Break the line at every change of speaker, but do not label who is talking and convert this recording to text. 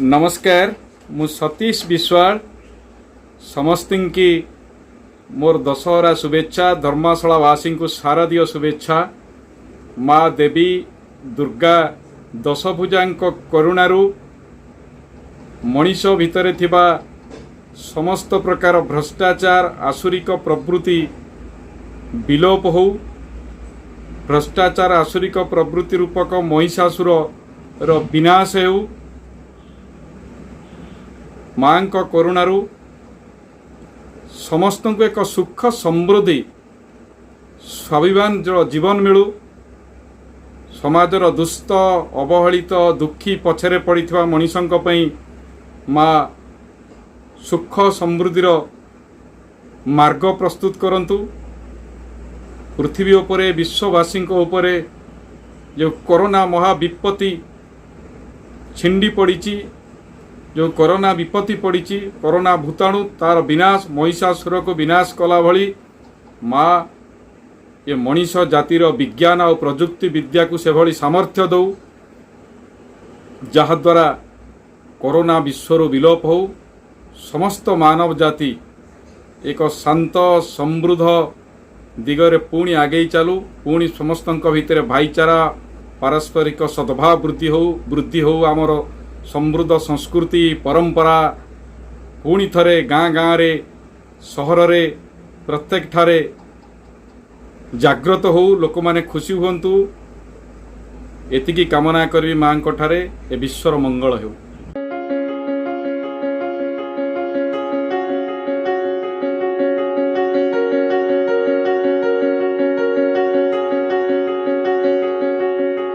ନମସ୍କାର, ମୁଁ ସତୀଶ ବିଶ୍ୱାଳ। ସମସ୍ତଙ୍କୁ ମୋର ଦଶହରା ଶୁଭେଚ୍ଛା। ଧର୍ମଶାଳାବାସୀଙ୍କୁ ଶାରଦୀୟ ଶୁଭେଚ୍ଛା। ମା ଦେବୀ ଦୁର୍ଗା ଦଶଭୁଜାଙ୍କ କରୁଣାରୁ ମଣିଷ ଭିତରେ ଥିବା ସମସ୍ତ ପ୍ରକାର ଭ୍ରଷ୍ଟାଚାର, ଆସୁରିକ ପ୍ରବୃତ୍ତି ବିଲୋପ ହେଉ। ଭ୍ରଷ୍ଟାଚାର, ଆସୁରିକ ପ୍ରବୃତ୍ତି ରୂପକ ମହିଷାସୁରର ବିନାଶ ହେଉ। ମାଙ୍କ କରୁଣାରୁ ସମସ୍ତଙ୍କୁ ଏକ ସୁଖ, ସମୃଦ୍ଧି, ସ୍ୱାଭିମାନ ଜୀବନ ମିଳୁ। ସମାଜର ଦୁସ୍ଥ, ଅବହେଳିତ, ଦୁଃଖୀ, ପଛରେ ପଡ଼ିଥିବା ମଣିଷଙ୍କ ପାଇଁ ମା ସୁଖ ସମୃଦ୍ଧିର ମାର୍ଗ ପ୍ରସ୍ତୁତ କରନ୍ତୁ। ପୃଥିବୀ ଉପରେ, ବିଶ୍ୱବାସୀଙ୍କ ଉପରେ ଯେଉଁ କରୋନା ମହାବିପତ୍ତି ଛିଣ୍ଡି ପଡ଼ିଛି, ଯେଉଁ କରୋନା ବିପତ୍ତି ପଡ଼ିଛି, କରୋନା ଭୂତାଣୁ, ତାର ବିନାଶ, ମହିଷାସୁରକୁ ବିନାଶ କଲା ଭଳି ମା ଏ ମଣିଷ ଜାତିର ବିଜ୍ଞାନ ଆଉ ପ୍ରଯୁକ୍ତି ବିଦ୍ୟାକୁ ସେଭଳି ସାମର୍ଥ୍ୟ ଦଉ, ଯାହାଦ୍ୱାରା କରୋନା ବିଶ୍ୱରୁ ବିଲୋପ ହେଉ। ସମସ୍ତ ମାନବ ଜାତି ଏକ ଶାନ୍ତ ସମୃଦ୍ଧ ଦିଗରେ ପୁଣି ଆଗେଇ ଚାଲୁ। ପୁଣି ସମସ୍ତଙ୍କ ଭିତରେ ଭାଇଚାରା, ପାରସ୍ପରିକ ସଦ୍ଭାବ ବୃଦ୍ଧି ହେଉ। ଆମର ସମୃଦ୍ଧ ସଂସ୍କୃତି ପରମ୍ପରା ପୁଣି ଥରେ ଗାଁ ଗାଁରେ, ସହରରେ, ପ୍ରତ୍ୟେକ ଠାରେ ଜାଗ୍ରତ ହଉ। ଲୋକମାନେ ଖୁସି ହୁଅନ୍ତୁ, ଏତିକି କାମନା କରିବି ମାଙ୍କ ଠାରେ। ଏ ବିଶ୍ୱର ମଙ୍ଗଳ ହେଉ।